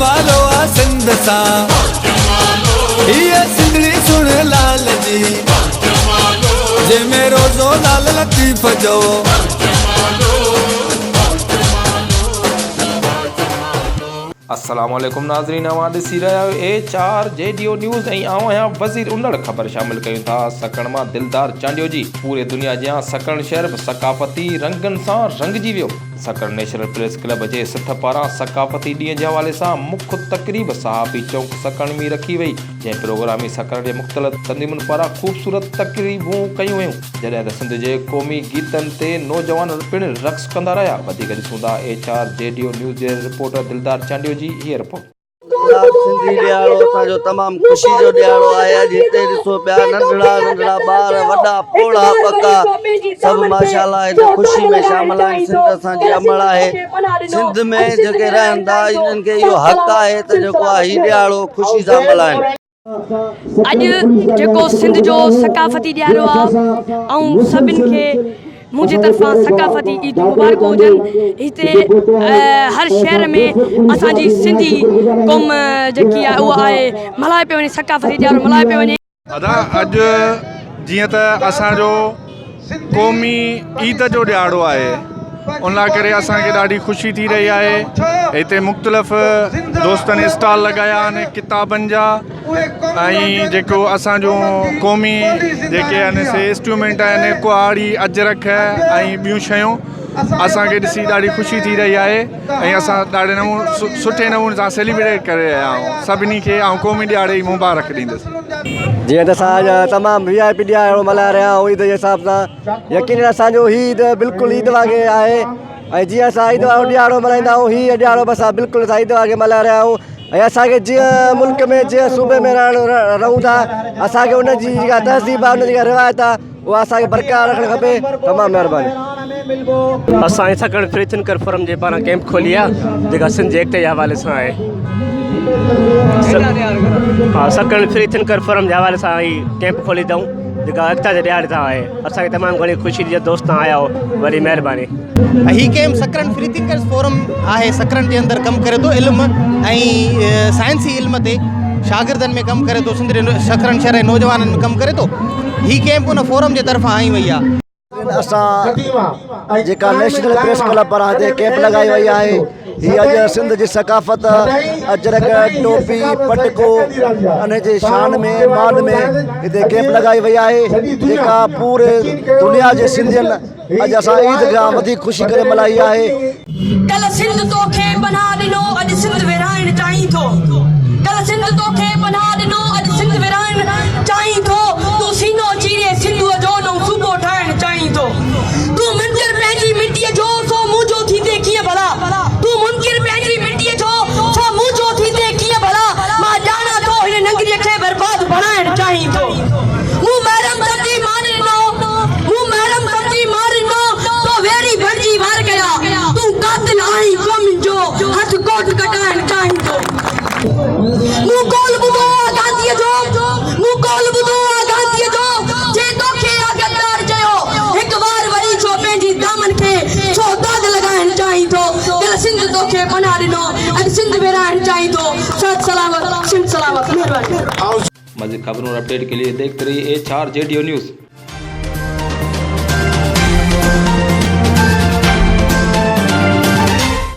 جمالو آ سنڌ سان هيء سنڌڙي سڻ لال جي جنهن ۾ روزو لال لطيف جو. السلام عليڪم ناظرين اوهان ڏسي رهيا آهيو H R G D O news ۽ آئون آهيان وزير انڙ خبر شامل ڪيون ٿا سڪڻ مان دلدار چانڊيو جي پوري دنيا جيان سڪڻ شهر به ثقافتي رنگن سان رنگجي ويو سکر نيشنل پريس ڪلب جي سٿ پاران ثقافتي ڏينهن جي حوالي سان مک تقريب صحافي چونڪ سکر ۾ رکي وئي، جنهن پروگرام ۾ سکر جي مختلف تنظيمن پاران خوبصورت تقريبون ڪيون ويون، جڏهن ته سنڌ جي قومي گيتن تي نوجوان پڻ رقص ڪندا رهيا، وڌيڪ ڏسون ٿا H R G D O news جي رپورٽر دلدار چانڊيو جي هيء رپورٽ. گلاب سنڌي ڏهاڙو اسان جو تمام خوشي جو ڏهاڙو آهي اڄ هتي ڏسو پيا ننڍڙا ننڍڙا ٻار وڏا پوڙها پڪا سڀ ماشاء الله هتي خوشي ۾ شامل آهن سنڌ اسان جي امڙ آهي سنڌ ۾ جيڪي رهن ٿا انهن کي اهو حق آهي ته جيڪو آهي هي ڏهاڙو خوشي سان ملهائن. اڄ جيڪو سنڌ جو ثقافتي ڏهاڙو آ آئون سڀن کي منهنجي طرفان ثقافتي عيد مبارڪون هجن هتي هر شهر ۾ اسان جي سنڌي قوم جيڪي آهي اها آهي ملهايو پيو وڃي ثقافتي ڏهاڙو ملهايو پيو وڃي. ادا اڄ جيئن ته اسان جو قومي عيد جو ڏهاڙو آهي ان لاء ڪري اسان کي ڏاڍي خوشي ٿي رهي آهي هتي مختلف دوستن اسٽال لڳايا آهن ڪتابن جا ۽ جيڪو اسان جون قومي جيڪي آهن سي انسٽرومينٽ آهن ڪهاڙي اجرڪ ۽ ٻيون شيون اسان کي ڏسي ڏاڍي خوشي ٿي رهي آهي ۽ اسان ڏاڍي نموني سٺي نموني سان سيليبريٽ ڪري رهيا آهيون سڀني کي آئون قومي ڏهاڙي جي مبارڪ ڏيندس. جيئن ته اسان اڄ تمام وي آء پي ڏهاڙو ملهائي رهيا آهيون عيد جي حساب سان يقينن اسان جو هي عيد بلڪل عيد وانگي آهي ۽ جيئن اسان عيد وارو ڏهاڙو ملهائيندا آهيون هي ڏهاڙو به اسان بلڪل اسان عيد وانگي ملهائي رهيا آهيون ۽ اسان کي جيئن ملڪ ۾ جيئن صوبي ۾ رهڻ رهون ٿا اسان کي ان جي جيڪا تهذيب آهي ان جي جيڪا روايت آهي اها اسان کي برقرار رکڻ کپي تمام مهرباني. اسان سکڻ فري ٿنڪر فورم جي پاران ڪيمپ کولي آ جيڪا سنڌ جي ايڪتا جي حوالي سان آهي ها سکڻ فري ٿنڪر فورم جي حوالي سان هي ڪيمپ کولي اٿئون جيڪا ايڪتا جي ڏهاڙي سان آهي اسان کي تمام گهڻي خوشي ٿي جو دوست تان آيا آهو وڏي مهرباني. هي camp Sakrand free thinkers forum آهي سڪرنڊ جي اندر ڪم ڪري ٿو علم ۽ سائنسي علم تي شاگردن ۾ ڪم ڪري ٿو سنڌ جي سڪرنڊ شهر جي نوجوانن ۾ ڪم ڪري ٿو هي ڪيمپ ان فورم جي طرفان آئي وئي آهي. اسان جيڪا نيشنل پريس ڪلب پاران هتي ڪيمپ لڳائي وئي آهي هي اڄ سنڌ جي ثقافت اجرڪ ٽوپي پٽڪو ان جي شان ۾ مان ۾ هتي ڪيمپ لڳائي وئي آهي جيڪا پوري دنيا جي سنڌين اڄ اسان عيد کان وڌيڪ خوشي ڪري ملهائي آهي. ڪلهه سنڌ توکي پناهه ڏنو اڄ سنڌ ورهائڻ چاهين ٿو ڪلهه سنڌ توکي پناهه ڏنو اڄ سنڌ ورهائڻ چاهين ٿو تون سينو چيري سنڌوء جو نئون صوبو ٺاهڻ چاهين ٿو تون منڪر پنهنجي مٽيء جو سو منهنجو ٿيندين ڪيئن ڀلا تون منڪر پنهنجي مٽيء جو سو منهنجو ٿيندين ڪيئن ڀلا مان ڄاڻان ٿو هن ننگريء کي برباد بڻائڻ چاهين ٿو مون محرم سمجهي مان ڏنو مون محرم سمجهي مان ڏنو تو ويري بڻجي وار ڪيا تون قاتل آهين قومن جو هٿ ڪوٽ ڪٽائڻ چاهين ٿو مون قول ٻڌو آ گانڌيء جو مون قول ٻڌو آ گانڌيء جو جنهن توکي آ غدار چيو هڪ وار وري ڇو پنهنجي دامن کي ڇو داغ لڳائڻ چاهين ٿو ڪلهه سنڌ توکي پناهه ڏنو اڄ سنڌ ورهائڻ چاهين ٿو سچ سلامت سنڌ سلامت مهرباني. مزيد خبرون اور اپڊيٽ ڪي لئي ديکتي رهيي H R G D O news.